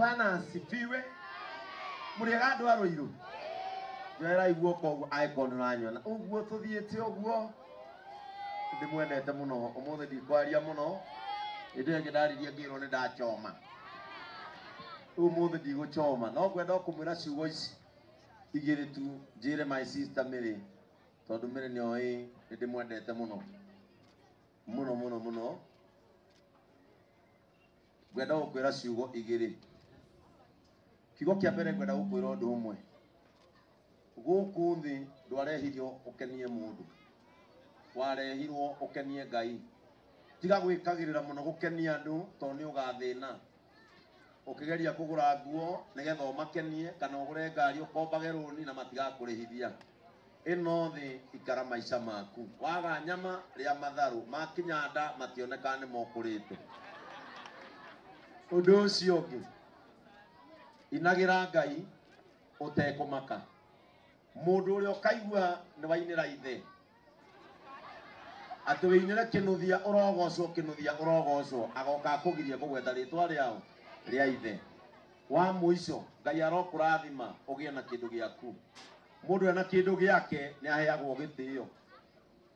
Bwana asifiwe. Mũrĩega andũ a Rũirũ? Njoerai guoko ũguo angĩkorwo nĩ ũranyona. Ũguo tũthiĩte ũguo. Ndĩmwendete mũno. Ũmũthĩ ndikwaria mũno. Hĩndĩ ĩyo ĩngĩ ndaririe ngĩrwo nĩ ndachoma. Rĩu ũmũthĩ ndigũchoma. No ngwenda o kũmwĩra ciugo ici igĩrĩ tu njĩre my sister Mary, tondũ Mary nĩ oĩ nĩ ndĩmwendete mũno. Mũno mũno mũno. Ngwenda gũkwĩra ciugo igĩrĩ. Kiugo kĩa mbere ngwenda gũkwĩra ũndũ ũmwe. Gũkũ thĩ ndwarehirio ũkenie mũndũ. Warehirwo ũkenie Ngai. Tiga gwĩkagĩrĩra mũno gũkenia andũ tondũ nĩ ũgathĩna. Ũkĩgeria kũgũra nguo nĩgetha ũmakenie kana ũgũre ngari ũkombage rũni na matigakũrĩhithia. Ĩno thĩ ikara maica maku. Waga nyama rĩa matharũ, makinya nda mationekaga nĩ mokũrĩte. Ũndũ ũcio ũngĩ, inagĩra Ngai ũtekũmaka. Mũndũ ũrĩa ũkaigua nĩ wainĩra ithe, atĩ wĩinĩre kĩnuthia ũrogocwo, kĩnuthia ũrogocwo, agoka akũgirie kũgweta rĩtwa rĩao rĩa ithe. Wa mũico, Ngai arokũrathima ũgĩe na kĩndũ gĩaku. Mũndũ ena kĩndũ gĩake nĩ aheagwo gĩtĩo.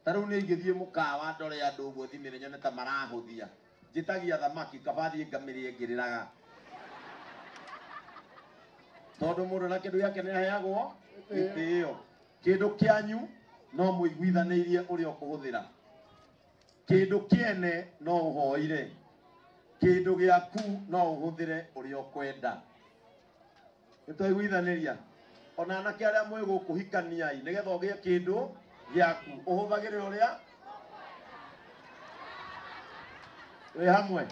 Ta rĩu niĩ ingĩthiĩ mũkawa ndore andũ ũguo thimĩre nyone ta marahũthia, njĩtagia thamaki kaba thiĩ ngamĩrĩe ngĩrĩraga. Tondũ mũndũ ena kĩndũ gĩake nĩ aheagwo gĩtĩo. Kĩndũ kĩanyu no mũiguithanĩirie ũrĩa ũkũhũthĩra. Kĩndũ kĩene no ũhoire. Kĩndũ gĩaku no ũhũthĩre ũrĩa ũkwenda. Nĩ twaiguithanĩria. Ona anake arĩa mwĩ gũkũ hikaniai nĩgetha ũgĩe kĩndũ gĩaku. Ũhũthagĩre ũrĩa wĩ hamwe.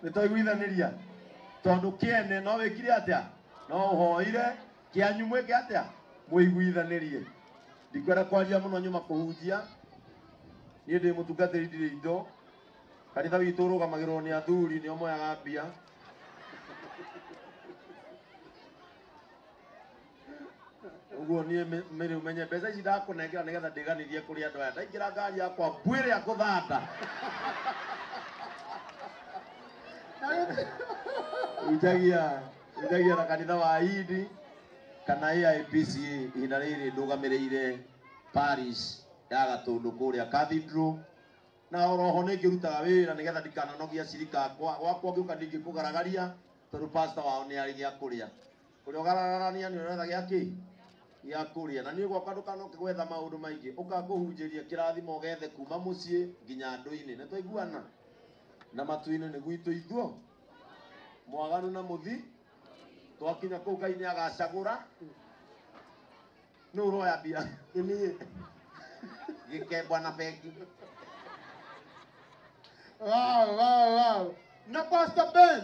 Nĩ twaiguithanĩria. Tondũ kĩene no wĩkire atĩa? No ũhoire. Kĩanyu mwĩke atĩa? Mũiguithanĩrie. Ndikwenda kwaria mũno nyuma kũhunjia. Niĩ ndĩ mũtungatĩri ndirĩ indo. Kanitha witũ ũrũgamagĩrĩrwo nĩ athuri nĩo moyaga mbia. Ũguo niĩ Mary ũmenye mbeca ici ndakũnengera nĩgetha ndĩganithie kũrĩ andũ aya. Ndaingĩra ngari yakwa mbuĩ ĩrĩa ngũthanda. Hunjagia na kanitha wa Hindi kana AIPCA ihinda rĩrĩ ndũgamĩrĩire parish ya Gatũndũ kũrĩa Cathedral. Na oroho nĩ ngĩrutaga wĩra nĩgetha ndikananogie acirika akwa. Gwakwa ngĩũka ndingĩkũgaragaria tondũ pastor wao nĩ arĩ gĩa kũrĩa. Ũrĩa ũgaragarania nĩ ũretha gĩa kĩ? Gĩa kũrĩa. Na niĩ gwakwa ndũkanoke gwetha maũndũ maingĩ, ũkakũhunjĩria kĩrathimo ũgethe kuma mũciĩ nginya andũ-inĩ. Nĩ twaiguana? Na matu-inĩ nĩ gwitũ ithuo. Mwaganu na mũthi. Twakinya kũu Ngai nĩ agacagũra. Nũ ũroya mbia? Nĩ niĩ. Gĩkembwa na bengi. Wow, wow, wow. Na Pastor Ben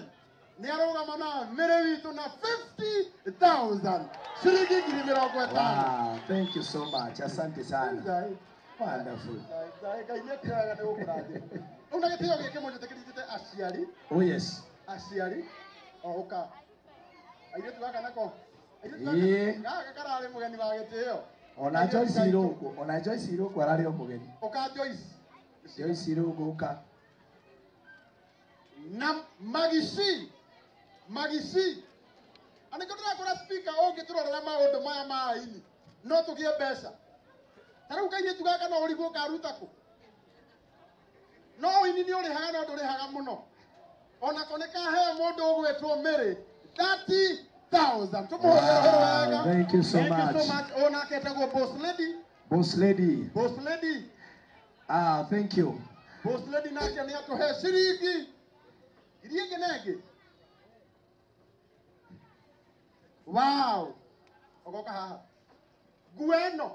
nĩ arũgama na Mary witũ na 50,000 ciringi ngiri mĩrongo ĩtano. Wow, thank you so much. Asante sana. Ngai. Wonderful. Ngai, Ngai nĩ ekĩraga nĩ gũkũrathima. Rĩu na gĩtĩo gĩkĩ mũnjĩtĩkĩrĩte aciari. Oh yes. Aciari. O ũka. Airĩtu gaka nako. Airĩtu Ĩĩ. gaka kararĩ mũgeni wa gĩtĩo. Ona Joyce Irũngũ, ona Joyce Irũngũ ararĩ o mũgeni. Ũka Joyce. Joyce Irũngũ ũka. Na Magici. Magici. Anĩkĩo ndĩrakora speaker ũngĩtũrorera maũndũ maya ma aini, no tũgĩe mbeca. Ta rĩu kairĩtu gaka no ũrigwo karuta kũ? No ũini nĩ ũrĩhaga no ndũrĩhaga mũno. Onako nĩ kaheo mũndũ ũgwĩtwo Mary 30,000. Tũmũhũrĩre Wow, wega. thank you so Thank you so much. much. Onake etagwo Boss Lady. Boss Lady. Boss Lady. Thank you. Boss Lady nake nĩ atũhe ciringi ngiri ĩngĩ na ĩngĩ. Wow. Ogoka haha. Nguo ĩno.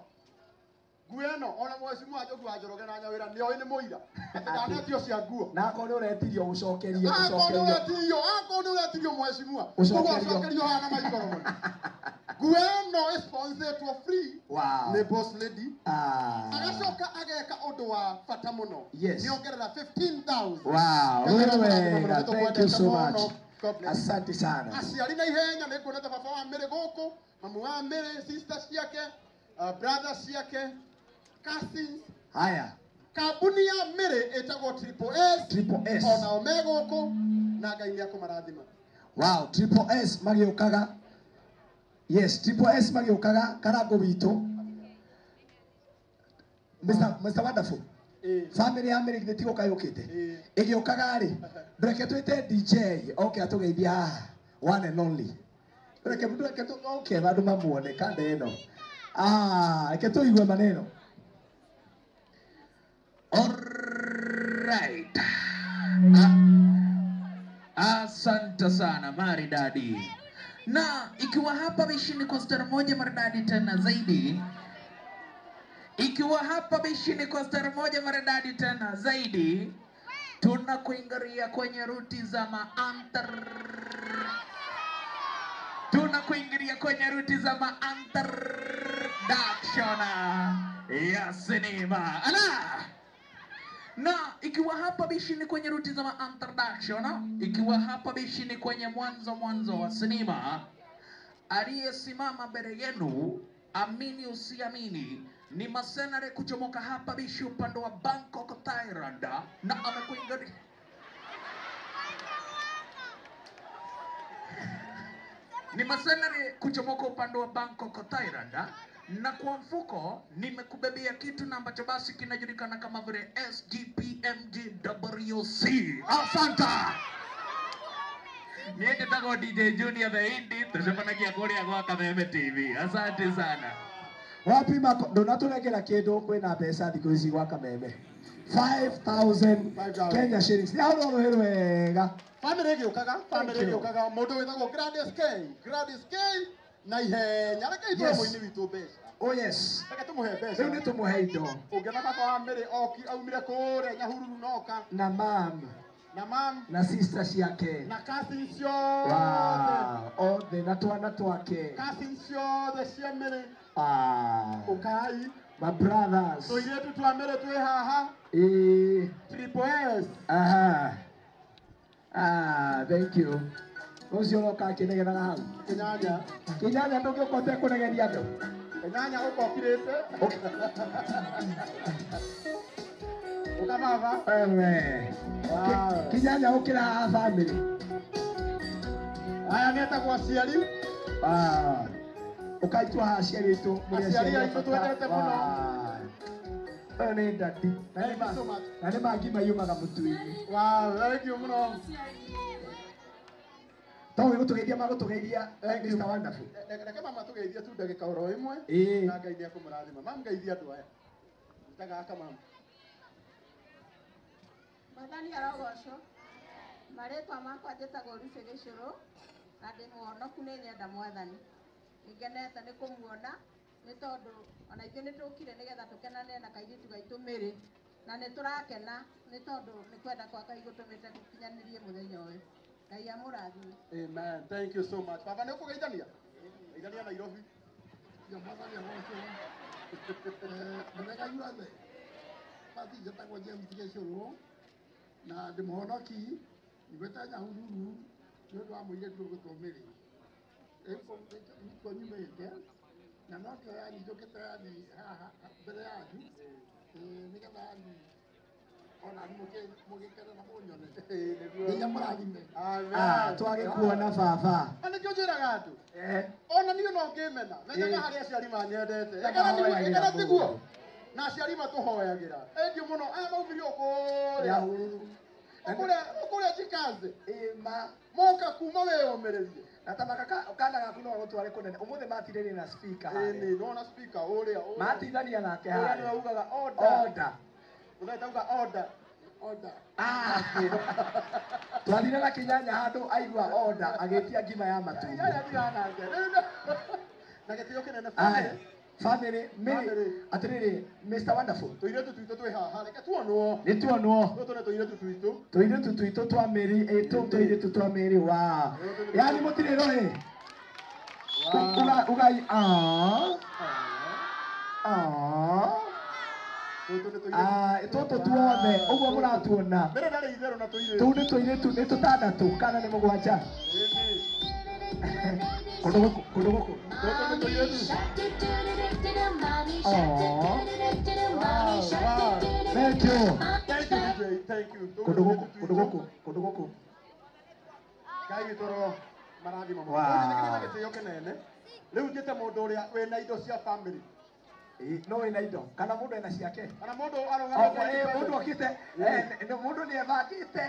Nguo ĩno ona mheshimiwa Njogu wa Njoroge na Nyawĩra nĩ oĩ nĩ mũira. Atĩ ndanetio cia nguo. Na akorwo nĩ ũretirio ũcokerie, Akorwo nĩ ũcokerio. ũretirio, akorwo nĩ ũretirio mheshimiwa. Ũcokerio. Ũguo ũcokerio haha na microphone. Nguo ĩno ĩsponsorĩtwo free. Wow. Nĩ Boss Lady. Agacoka ageka ũndũ wa bata mũno. Yes. Nĩ ongerera 15,000. Wow. Nĩ ongerera Wewe, mũno, thank you so mũno. much. God bless. Asante sana. Aciari na ihenya nĩ nguonete baba wa Mary gũkũ, mamu wa Mary, sister ciake, brother ciake, cousins. Haya. Kambuni ya Mary ĩtagwo Triple S. Triple S. Onao me gũkũ na Ngai nĩ akũmarathima. Wow, Triple S magĩũkaga. Yes, Triple S magĩũkaga Karangũ witũ. Mr. Wonderful. Family ya Mĩrĩ githĩ ti gũka yũkĩte? Ĩgĩũkaga rĩ, ndũreke twĩte DJ oke atũgeithie haha, one and only. Ndũreke oke andũ mamuone kanda ĩno. Ah, reke tũigue maneno. Alright. Asante sana maridadi. Na ikiwa hapa bishini kwa star moja maridadi tena zaidi. Ikiwa hapa bishini kwa star moja maridadi tena zaidi, tunakuingiria kwenye ruti za maantar. Tunakuingiria kwenye ruti za maantardaction ya sinema. Ala! Na ikiwa hapa bishini kwenye ruti za maantardaction, ikiwa hapa bishini kwenye mwanzo wa sinema, aliyesimama mbele yenu, amini usiamini, ni masenare kuchomoka hapa bishi upande wa Bangkok, Thailand, na amekuingiria ni masenare kuchomoka upande wa Bangkok, Thailand, na kwa mfuko nimekubebea kitu na ambacho basi kinajulikana kama vile SGPMGWC. Asante. Niende tako DJ Junior the Hindi, tucemanagia kuria gwa Kameme TV. Asante sana. Wapi mako ndonatũnengera kĩndũ kwĩna mbeca thikũ ici gwa Kameme. 5,000 Kenya shillings. Nĩ ahũrwo rũhĩ rwega. Family ĩgĩũkaga, family ĩgĩũkaga, mũndũ wĩtagwo Gladys K, Gladys K na ihenya. Reke ithuĩ mũini witũ mbeca. Oh yes. Reke tũmũhe mbeca. Rĩu nĩ tũmũhe indo. Ũngĩona baba wa Mĩrĩ oki aumire kũrĩa Nyahururu noka. Na mam. Na mam. Na sister ciake. Na cousin ciothe. Wow. Othe na twana twake. Cousin ciothe cia Mĩrĩ. Ah. Ũkai. My brothers. Tũirĩtu twa Mĩrĩ twĩ haha. Triple S. Aha. Ah, thank you. Ũcio ũroka akĩnegenaga hau. Kĩnyanya. Kĩnyanya ndũngĩũka ũtekũnegeria andũ. Kĩnyanya ũka ũkirĩte. Ũka baba. Ewe. Kĩnyanya ũkĩra haha family. Aya metagwo aciari. Ah. Ũkaitua haha aciari aitũ. Aciari aitũ twendete mũno. Ũyũ nĩ daddy. Na nĩ ma ngima yumaga mũtu-inĩ. Wow, thank you mũno. Tondũ gũtũgeithia magũtũgeithia Mr. Wonderful. Reke mama tũgeithie tu ndagĩka oro ĩmwe. Na Ngai nĩ ekũmũrathima. Mam geithia andũ aya. Nitaga gaka mam. Mwathani arogocwo. Marĩtwa makwa njĩtagwo Lucy Gĩcũrũ na ndĩ mũhonoku nĩ nyenda Mwathani. Nĩngenete nĩ kũmuona nĩ tondũ ona ithuĩ nĩ tũkire nĩgetha tũkenane na kairĩtu gaitũ Mĩrĩ, na nĩ tũrakena nĩ tondũ nĩ kwenda kwa Ngai gũtũmĩte gũkinyanĩrie mũthenya ũyũ. Ngai amũrathime. Amen. Thank you so much. Baba nĩ ũkũgeithania? Geithania Nairobi. Ya Mwathani arogocwo. Mũthenya yuothe. Basi njĩtagwo James Gĩcũrũ na ndĩ mũhonoki nyumĩte Nyahururu nĩ ũndũ wa mũirĩtu ũgwĩtwo Mĩrĩ. Rĩu nĩkuo nyumĩte na no kĩo yani njũkĩte yani haha mbere yanyu nĩgetha yani ona mũgĩkene na mũnyone. Ngai amũrathime. Ah, twagĩkuona baba. Na nĩkĩo njĩraga andũ. Ona niĩ no ngĩmena, menyaga harĩa aciari manyendete. Ĩkana tiguo. Na aciari matũhoyagĩra. Thank you mũno. Aya maumire o kũrĩa. Nyahururu. Kũrĩa Chikaze. Ĩma. Moka kuma wĩyũmĩrĩrie. Na tabaka kana gaku no gũtware kũnene. Ũmũthĩ matirĩrĩ na speaker harĩa. Ĩni, nĩwona speaker ũrĩa. Matindania nake harĩa. Ũrĩa nĩwe ugaga order. Order. Ũrĩa uga order. Order. Ah. Twathire na Kĩnyanya handũ aigua order agĩtia ngima ya matumbi. Na gĩtĩo kĩnene family. Family, Mĩrĩ, atĩrĩrĩ, Mr. Wonderful. Tũirĩtu twitũ twĩ haha, reke tuonwo. Nĩ tuonwo. Tũtũ nĩ tũirĩtu twitũ. Tũirĩtu twitũ twa Mĩrĩ, tũu tũirĩtu twa Mĩrĩ, wow. Yani mũtirĩ rũhĩ. Ugai, ah. Ah. Tũtũ tuothe, ũguo mũratuona. Mĩrĩ ndarĩ itherũ na tũirĩtu. Tũu nĩ tũirĩtu, nĩ tũtandatũ kana nĩ mũgwanja. Kũndũ gũkũ, kũndũ gũkũ. Tũtũ nĩ tũirĩtu. Oh. Thank you. Thank you, DJ. Thank you. Kũndũ gũkũ, kũndũ gũkũ, kũndũ gũkũ. Ngai witũ ro marathimo. Wow. Nĩ gĩtĩo kĩnene. Rĩu njĩte mũndũ ũrĩa wĩna indo cia family. No wĩna indo kana mũndũ ena ciake. Kana mũndũ arũgamĩte. Mũndũ okĩte, mũndũ nĩ ebangĩte.